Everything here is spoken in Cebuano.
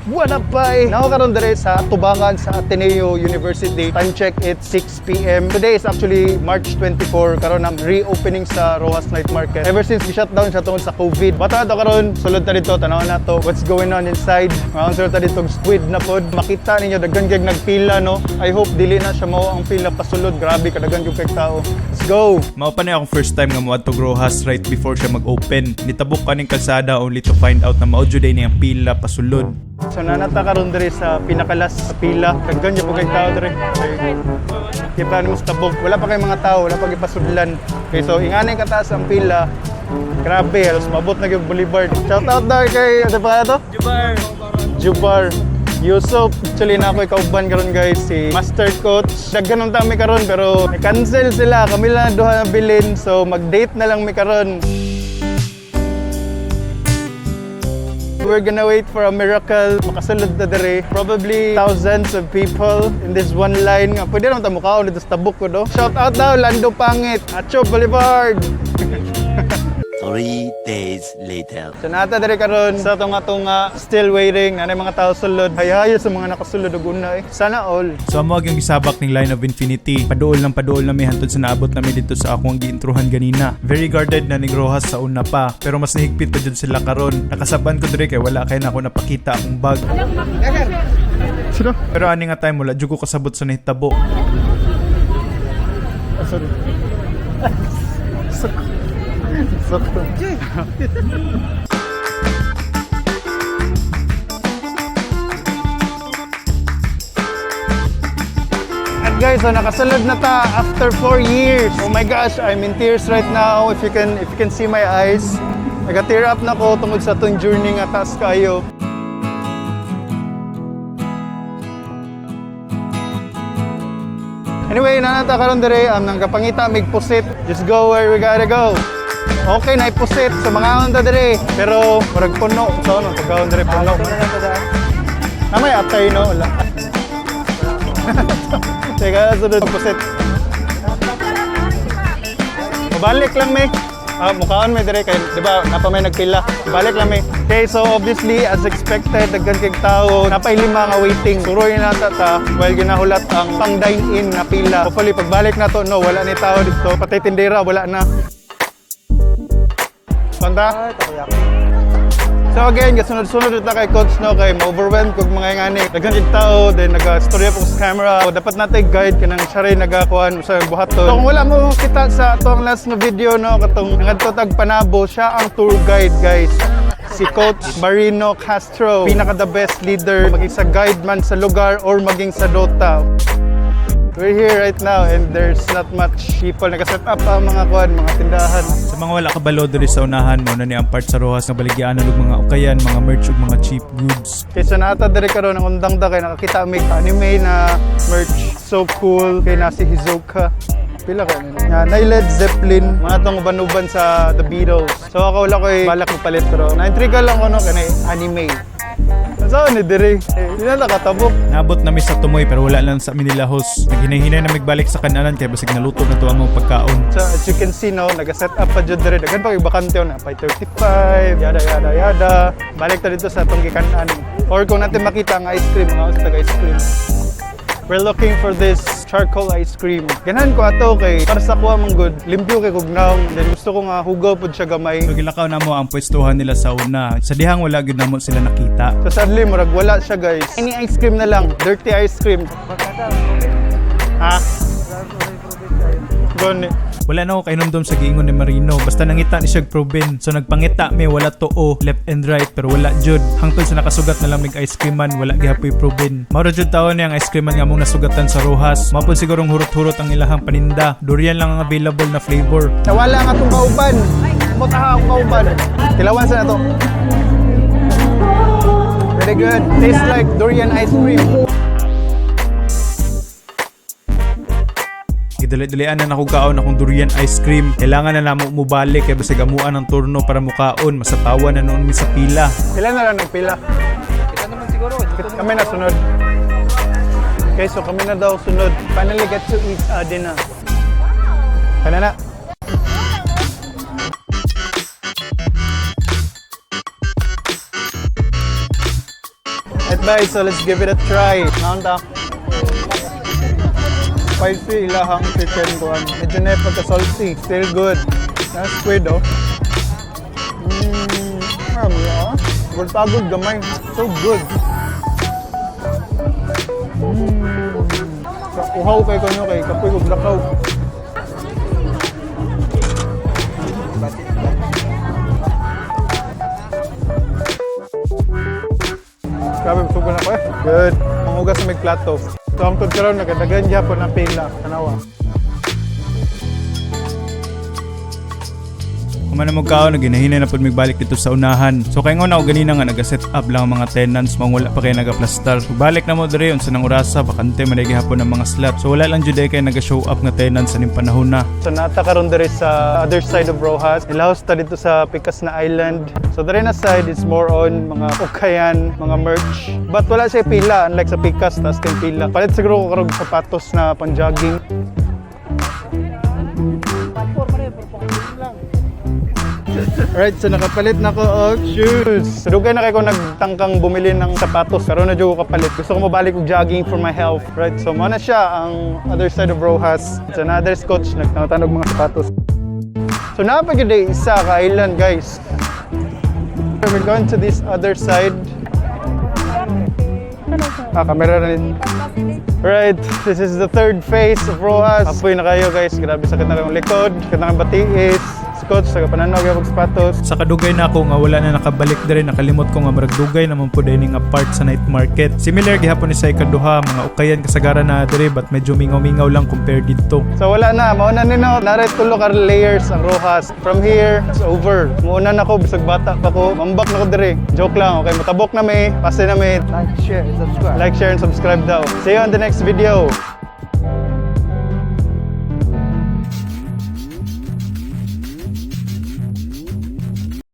What up, bay? Naa ko karon diri sa tubangan sa Ateneo University. Time check, it's 6 p.m. Today is actually March 24. Karon ang reopening sa Roxas Night Market. Ever since gi-shutdown siya tungod sa COVID. Bata to karon, sulod ta dito, tanaw na to what's going on inside. Mga sulod ta dito, squid na pod. Makita ninyo daghan kay nagpila, no. I hope dili na siya mao ang pila pasulod. Grabe kadaghan gyud kay tao. Let's go. Mao pa na akong first time nga moadto Roxas right before siya mag-open. Nitabok kaning kalsada only to find out na mao jud ni ang pila pasulod. So naa na ta karon diri sa pinaka-last sa pila. Daghan gyud po kay tao diri. Okay. Kita nimo sa tabok, wala pa kay mga tao, wala pa gipasudlan. Okay, so ingani kataas ang pila. Grabe, halos mabot na gyud Boulevard. Shout out daw kay ano pa to? Jubar. Jubar. Yusuf, actually naa ko'y kauban karon, guys, si Master Coach. Daghan ng mi karon pero cancel sila. Kami lang duha na bilin, so mag-date na lang mi karon. We're gonna wait for a miracle. Makasulod na diri. Probably thousands of people in this one line. Nga, pwede naman ta mukaon dito sa tabok ko, do. Shout out daw, Lando Pangit. Acho Boulevard. 3 days later. So naa ta diri karon sa tunga-tunga, still waiting. Naa mga tao sulod. Hayayo sa mga nakasulod og una eh. Sana all. So amo ang gisabak ning line of infinity. Paduol lang paduol na mi hantod sa naabot nami dito sa akong giintruhan ganina. Very guarded na ning Roxas sa una pa, pero mas nahigpit pa jud sila karon. Nakasaban ko diri kay wala kay nako napakita akong bag. Sino? Pero ani nga time wala jud ko kasabot sa nahitabo. Ah, sorry. Sok. Sok. At guys, so nakasulod na ta after 4 years. Oh my gosh, I'm in tears right now. If you can see my eyes, naga-tear up na ko tungod sa atong journey nga taas kayo. Anyway, naa na ta karon dire ang nang kapangita mig pusit. Just go where we gotta go. Okay na pusit sa mga ta dire, pero murag puno. So ano, pagkaon dire puno. Na may atay, no, wala. Teka, sunod pusit. Balik lang may. Ah, mukaon may dire kay di ba naa pa may nagpila. Balik lang may. Okay, so obviously as expected daghan kay tao, napay lima nga waiting. Turoy na ta ta while ginahulat ang pang dine-in na pila. Hopefully pagbalik na to, no, wala ni tao dito. Patay tindera, wala na. Panta? So again, gasunod-sunod ta kay coach, no, kay ma-overwhelm kog mga ingani. Daghan kay tao, then naga-storya po sa camera. So, dapat natay guide kanang siya rin nagakuan sa buhaton. So kung wala mo kita sa atong last nga video, no, katong nangadto tag Panabo, siya ang tour guide, guys. Si Coach Marino Castro, pinaka the best leader maging sa guide man sa lugar or maging sa Dota. We're here right now and there's not much people. Nag-set up ang mga kuan, mga tindahan. Sa mga wala kabalo, diri sa unahan mo na ni ang part sa Roxas nga baligyan og mga ukayan, mga merch ug mga cheap goods. Kay sa naa ta diri karon ang undang da kay nakakita mig anime na merch. So cool kay na si Hisoka. Pila ka nila? Nga, na Led Zeppelin, mga tong uban-uban sa The Beatles. So ako wala ko'y balak palit pero na-intriga lang ko, no, kanay anime. Saan ni diri? Eh, di na nakatabok. Naabot nami sa tumoy pero wala lang sa amin nilahos. Naghinay-hinay na migbalik sa kanalan kay basig naluto na to ang mga pagkaon. So as you can see, no, nag-set up pa jud diri. Daghan pa kay bakante na pay 35, yada yada yada. Balik ta dito sa atong gikanan. Or kung natin makita ang ice cream, mga tag ice cream. We're looking for this charcoal ice cream. Ganahan ko ato kay para sa kuha man good. Limpyo kay kog nawong. Then gusto ko nga hugaw pud siya gamay. So gilakaw namo ang pwestuhan nila sa una. Sa dihang wala gyud namo sila nakita. So sadly, murag wala siya, guys. Any ice cream na lang, dirty ice cream. Ha? Gani. Wala na ako kainumdum sa giingon ni Marino. Basta nangita ni siya proben. So nagpangita mi wala tuo, left and right pero wala jud. Hangtod sa nakasugat na lang mig ice cream man, wala gihapoy proben. Mao ra jud taon ang ice cream man nga among nasugatan sa Roxas. Mao pud sigurong hurot-hurot ang ilahang paninda. Durian lang ang available na flavor. Nawala ang atong kauban. Mutaha akong kauban. Tilawan sa nato. Very good. Tastes like durian ice cream. Gidali-dalian na nako kaon akong durian ice cream. Kailangan na namo mubalik kay basig amuan ang turno para mukaon. Masapawan na noon mi sa pila. Sila na lang nagpila. Kita naman siguro. Kami na sunod. Okay, so kami na daw sunod. Finally get to eat dinner. Kana na. Right bye, so let's give it a try. Naunta. Spicy ilahang chicken kuan. Medyo na pagka salty. Still good. Na squid, oh. Yeah. Pagod gamay. So good. Uhaw kay kanyo kay kapoy kog lakaw. Grabe, busog na ko eh. Good. Manghugas sa may plato. So, ang karon nagadagan gyapon ang pila. Tanawa. Kuman na magkaon, naginahinay na pud migbalik dito sa unahan. So kay nga ako ganina nga naga-set up lang ang mga tenants, mao wala pa kay naga-plastar. Balik na mo diri unsa nang orasa, bakante man gihapon ang mga slot. So wala lang jud kay naga-show up nga tenants sa ning panahon na. So nata karon diri sa other side of Roxas. Ilahos ta dito sa Pikas na Island. So diri na side is more on mga ukayan, mga merch. But wala siya pila unlike sa Pikas, taas kay pila. Palit siguro ko karong sapatos na pang-jogging. Alright, so nakapalit na ko og shoes. So dugay na kay ko nagtangkang bumili ng sapatos. Karon na jud ko kapalit. Gusto ko mabalik og jogging for my health. Right, so mao na siya ang other side of Roxas. It's another coach nagtanong mga sapatos. So naa pa gyud isa ka island, guys. We're going to this other side. Ah, camera na rin. Right, this is the third phase of Roxas. Apoy na kayo, guys. Grabe, sakit na kayong likod. Sakit na kayong batiis. Si coach, sa pananaw og sapatos. Sa kadugay na ako nga wala na nakabalik diri, nakalimot ko nga murag dugay naman pud ini nga part sa night market. Similar gihapon ni sa ikaduha, mga ukayan kasagaran na diri but medyo mingaw-mingaw lang compared didto. So wala na, mauna ni no, naray tulo ka layers ang Roxas. From here, it's over. Mauna na ko, bisag bata pa ko, mambak na ko diri. Joke lang, okay, matabok na may, pase na may. Like, share, and subscribe. Like, share, and subscribe daw. See you on the next video.